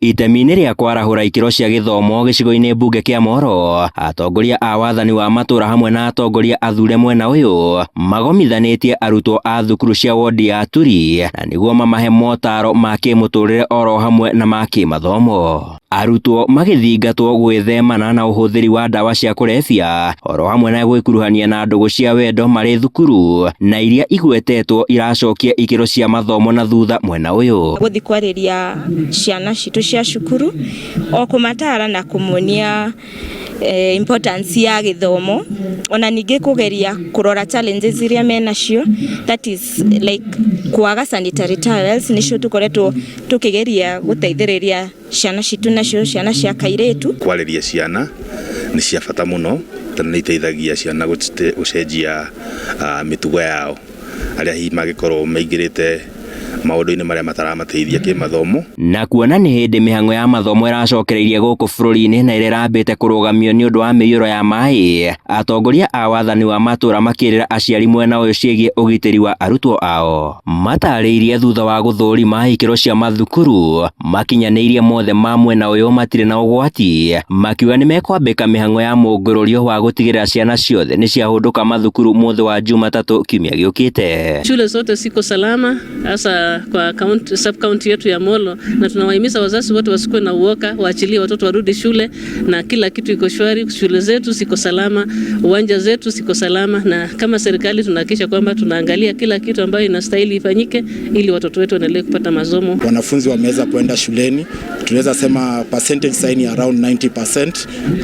Itemi-inĩ rĩa kwarahũra ikĩro cia gĩthomo gĩcigo-inĩ mbunge kĩa Moro, atongoria a wathani wa matũra hamwe na atongoria athure mwena ũyũ magomithanĩtie arutwo a thukuru cia wodi ya Turi na nĩguo mamahe motaro ma kĩmũtũrĩre oro hamwe na ma kĩmathomo. Arutwo magĩthingatwo gwĩthemana na ũhũthĩri wa ndawa cia kũrebia oro hamwe na gwĩkuruhania na ndũgũ cia wendo marĩ thukuru na iria igwetetwo iracokia ikĩro cia mathomo na thutha mwena ũyũ. Gũthiĩ kwarĩria ciana citũ cia cukuru o kũmatara na kũmonia importance ya gĩthomo, ona ningĩ kũgeria kũrora challenges iria menacio, that is like kwaga sanitary towels, nĩcio tũkoretwo tũkĩgeria gũteithĩrĩria ciana citũ nacio, ciana cia kairĩtu. Kwarĩria ciana nĩ cia bata mũno tondũ nĩ iteithagia ciana gũcenjia mĩtugo yao arĩa hihi mangĩkorwo maingĩrĩte maũndũ-inĩ marĩa mataramateithia kĩmathomo. Na kuona nĩ hĩndĩ mĩhang'o ya mathomo ĩracokereirie gũkũ bũrũri-inĩ na ĩrĩa ĩrambĩte kũrũgamio nĩ ũndũ wa mĩiyũro ya maĩ, atongoria a wathani wa matũra makĩrĩra aciari mwena ũyũ ciĩgiĩ ũgitĩri wa arutwo ao. Matarĩirie thutha wa gũthũrima ikĩro cia mathukuru makinyanĩirie mothe ma mwena ũyũ matirĩ na ũgwati, makiuga nĩ mekwambĩka mĩhang'o ya mũngũrũrio wa gũtigĩrĩra ciana ciothe nĩ ciahũndũka mathukuru mũthĩ wa Jumatatũ kiumia gĩũkĩte. Shule zote ziko salama hasa kwa county, sub county yetu ya Molo, na tunawahimiza wazazi wote wasikuwe na uoga, waachilie watoto warudi shule na kila kitu iko shwari. Shule zetu ziko salama, uwanja zetu ziko salama, na kama serikali tunahakikisha kwamba tunaangalia kila kitu ambayo inastahili ifanyike ili watoto wetu waendelee kupata masomo. Wanafunzi wameweza kuenda shuleni, tunaweza sema percentage sign around 90%,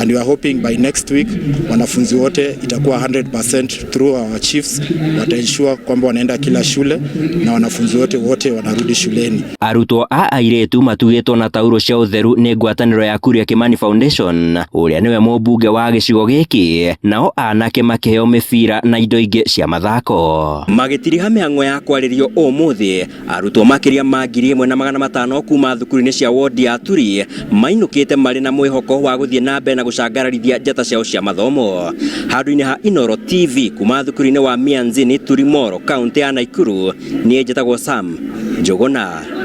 and we are hoping by next week wanafunzi wote itakuwa 100% through our chiefs wataensure kwamba wanaenda kila shule na wanafunzi wote wote wanarudi shuleni. Arutwo a airĩtu matugĩtwo na tauro cia ũtheru nĩ ngwatanĩro ya Kuria Kimani Foundation ũrĩa nĩwe mũmbunge wa gĩcigo gĩkĩ, nao anake makĩheo mĩbira na indo ingĩ cia mathako. Magĩtiriha mĩhang'o ya kwarĩrio ũmũthĩ, arutwo makĩria ma 1500 kuma thukuru-inĩ cia wodi ya Turi mainũkĩte marĩ na mwĩhoko wa gũthiĩ na mbere na gũcangararithia njata ciao cia mathomo. Handũ-inĩ ha Inooro TV kuma thukuru-inĩ wa Mianzini Turi Moro, kaũntĩ ya Naikuru, niĩ njĩtagwo Sam Njũgũna.